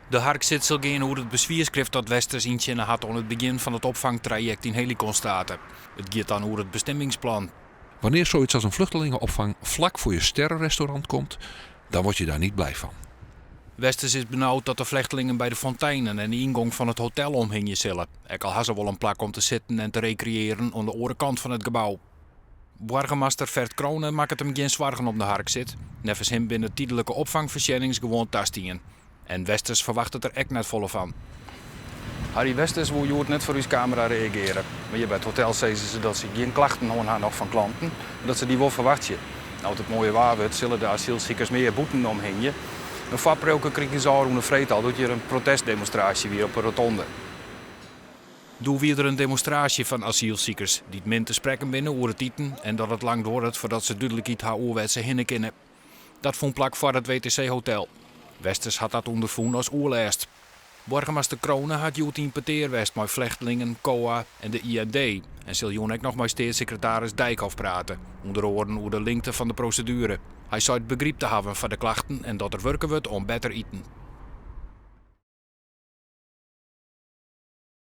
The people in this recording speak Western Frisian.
De harksit sil gean oer it beswierskrift dat Westers yntsjinne hat oan it begjin fan it opfangtrajekt yn Heliconstaten. It giet dan oer it bestimmingsplan. Wanneer zoiets als een vluchtelingenopvang vlak voor je sterrenrestaurant komt, dan word je daar niet blij van. Westers is benaud dat de flechtlingen by de fonteinen en de yngong fan it hotel omhingje sille. Ek al ha se wol in plak om te sitten en te rekreëarjen oan de oare kant fan it gebou. Boargemaster Ferd Crone makket him gjin soargen om de harksit. Neffens him binne tydlike opfangfoarsjennings gewoan tastien. En Westers ferwachtet der ek net folle fan. Harry Westers woe hjoed net foar ús kamera reagearje. Mar hjir by it hotel sizze se dat se gjin klachten hân ha noch fan klanten, mar dat se dy wol ferwachtsje. No't it moaie waar wurdt, sille de asylsikers mear bûten omhingje. In foarpriuwke krigen se ôfrûne freed al doe't hjir in protestdemonstraasje wie op 'e rotonde. Doe wie der in demonstraasje fan asylsikers dy't min te sprekken binne oer it iten en dat it lang duorret foardat se dúdlikheid ha oer wêr't se hinne kinne. Dat fûn plak foar it WTC-hotel. Westers hat dat ûnderfûn as oerlêst. Boargemaster Crone hat hjoed yn petear west mei flechtlingen, COA en de IND en sil jûn ek noch mei steatssekretaris Dijkhoff prate, ûnder oaren oer de lingte fan de proseduere. Hy seit begryp te hawwen foar de klachten en dat der wurke wurdt oan better iten.